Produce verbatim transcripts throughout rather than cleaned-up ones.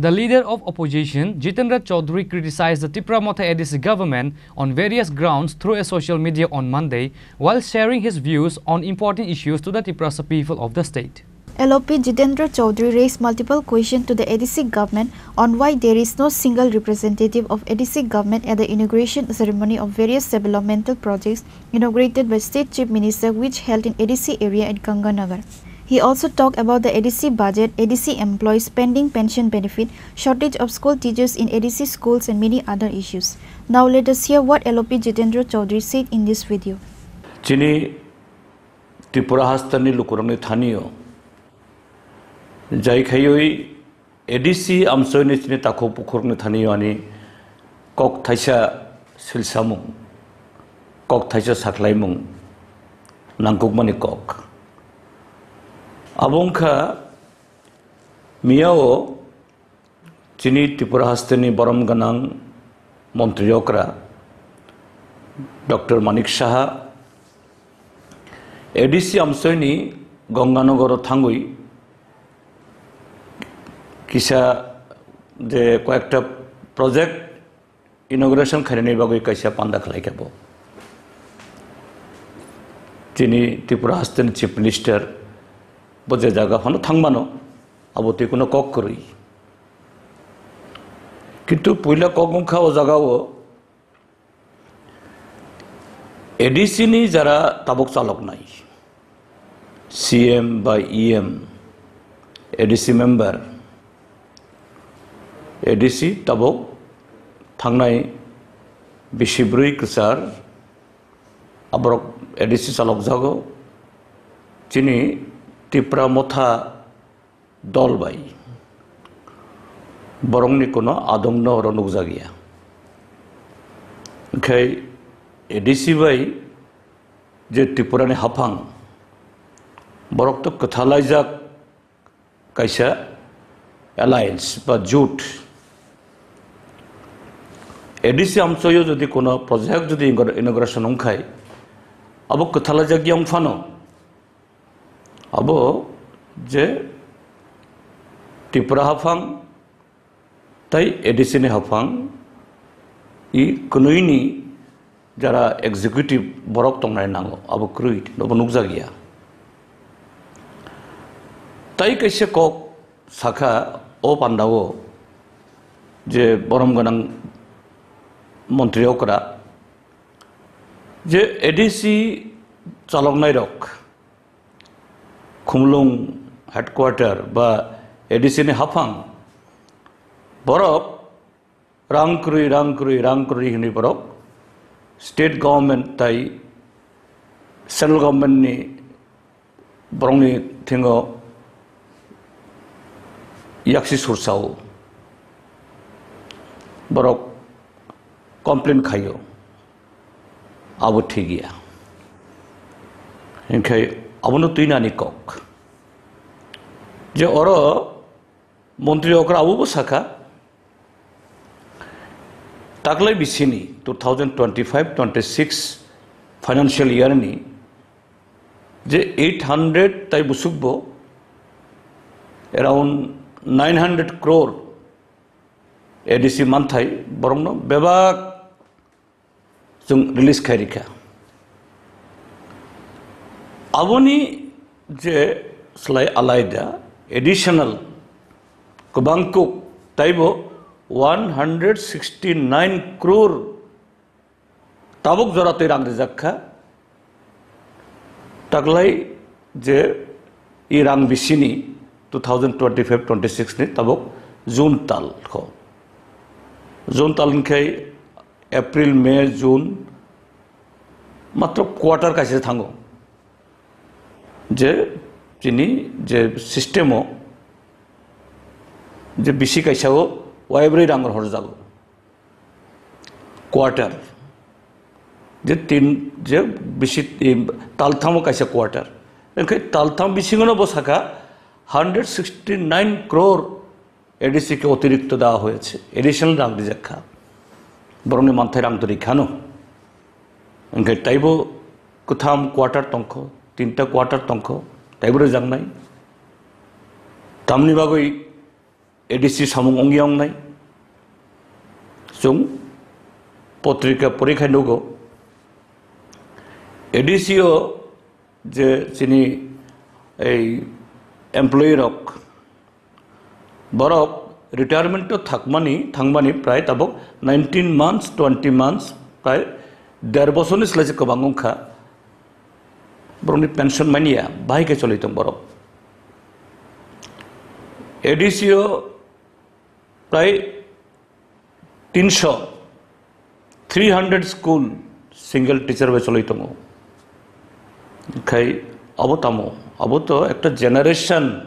The leader of opposition, Jitendra Chaudhary, criticized the Tipra Motha A D C government on various grounds through a social media on Monday, while sharing his views on important issues to the Tiprasa people of the state. L O P Jitendra Chaudhary raised multiple questions to the A D C government on why there is no single representative of A D C government at the inauguration ceremony of various developmental projects inaugurated by State Chief Minister, which held in A D C area at Ganganagar. He also talked about the A D C budget, A D C employees, pending pension benefit, shortage of school teachers in A D C schools, and many other issues. Now let us hear what L O P Jitendra Chaudhary said in this video. Chini Tripura hasteni lukurokni thanio jai khaiwi A D C amsoini chini takhuk bukhukni thanio ani kok thaisa silsamung, kok thaisa sakhlaimung nangkukmani kok. Abo wngkha miyao chini Tripura hasteni borom gwnang montri okra Doctor Manik Saha A D C amsoini Ganganagaro thangwi kisa je koyekta project inauguration khainani bagwi kaisa panda khlaikha bo. Chini Tripura hasteni Chief Minister bo je jaga phano thangmano, abo twi kuno kok kwrwi. Kintu puila kok wngkha o jagao A D C ni jara tabuk chaloknai, C M ba E M, A D C member, A D C tabuk thangnai bisi bwrwi kwchar, aborok A D C chalokjago. Chini Tipra Motha dol bai borokni kuno adongno oro nukjakya. Onkhe A D C bai je Tripurani haphang, borok to kwthalaijak kaisa alliance ba jut. A D C amchoyo jodi kuno project jodi inauguration wngkhai, abo kwthalaijak yang phano, abo je Tripura haphang tai A D C ni haphang, i kwnwini jara executive borok tongnai nango, abo kwrwi nobo nukjakya. Tai kaisa kok sakha o pandao je borom gwnang montri okra je A D C chaloknairok Khumlung headquarter ba A D C ni haphang borok rang kwrwi, rang kwrwi, rang kwrwi hwnwi borok state government tai central government ni borokni thingo yaksi sursao borok complain khaio, abo thik ya. Hinkhe abono twinani kok je oro montri okra abobo sakha, taklai bisini two thousand twenty-five twenty-six financial year ni je eight hundred tai busukbo around nine hundred crore A D C manthai borokno bebak chwng release khai rikha. Aboni je slai alaida additional kwbang kuk taibo one hundred sixty nine crore tabuk jora twi rang rijak kha. Taklai je i rang bisini two thousand twenty-five twenty-six ni tabuk June tal kho. June tal hinkhe April, May, June matro quarter kaisa thango. Je chini je system o je bisi kaisa o waibrwi rang horjago. Quarter. Je tin, je bisi, em, talthamo kaisa quarter. Hinkhe taltham bisingono bo sakha hundred sixty nine crore A D C ke otirikto dewa hoyeche. Additional rang rijak kha. Borokni manthai rang to rikhano. Hinkhe taibo kwtham quarter tongkho, tinta quarter tongkho, taibo rijaknai. Tamni bagwi A D C samung ongya ongnai. Chwng potrika porikhai nugo. A D C o je chini ei employee rok, borok retirement to thakmani, thangmani prai tabok nineteen months, twenty months, prai der bosorni slai se kwbang wngkha. Borokni pension mania, bahai khe choli tong borok. A D C o prai tinsho, three hundred school single teacher bai choli tongo. Khai abo tamo, abo to ekta generation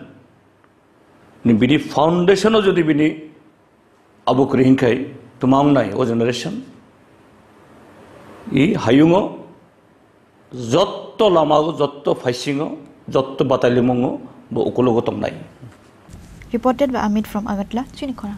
ni bini foundation o jodi bini abo kwrwi hinkhai tuma wngnai o generation. I hayungo jotto lamago, jotto phaisingo, jotto batalimungo bo ukulogo tongnai. Reported by Amit from Agartala, chini khorang.